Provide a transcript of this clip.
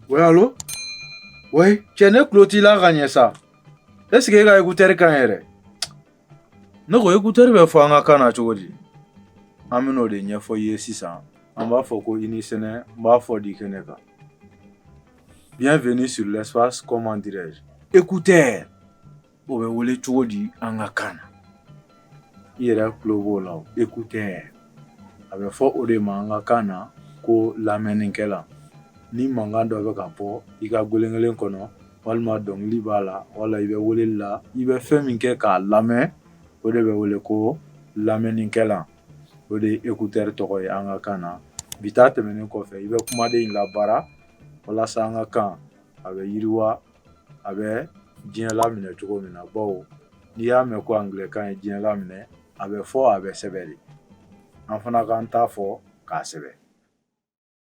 Oui, allo? Oui, cɛ, ne tulo t'i la ka ɲɛ sa. Est ce que e ka écouteur ka ɲi yɛrɛ? Ne ko écouteur bɛ fɔ an ka kan na cogo di? An bɛn'o de ɲɛfɔ i ye sisan. An b'a fɔ ko i ni sɛnɛ, n b'a fɔ di kɛnɛ kan. Bienvenue sur l'espace, comment dirais-je? Écouteur o bɛ wele cogo di an ka kan na? I yɛrɛ tulo b'o la o, écouteur. A bɛ fɔ o de ma an ka kan na ko lamɛnnikɛla. Ni mankan dɔ bɛ ka bɔ i ka gwelen kɔnɔ, walima dɔnkili b'a la, wala i bɛ weleli la, i bɛ fɛn min kɛ k'a lamɛn, o de bɛ wele ko lamɛnnikɛla. O de ye écouteur tɔgɔ ye an ka kan na. Bi ta tɛmɛnen kɔfɛ, i bɛ kumaden in labaara walasa an ka kan a bɛ yiriwa, a bɛ diɲɛ laminɛ cogo min na, bawo n'i y'a mɛn ko angilɛkan ye diɲɛ laminɛ, a bɛ fɔ, a bɛ sɛbɛn de. An fana k'an ta fɔ k'a sɛbɛn.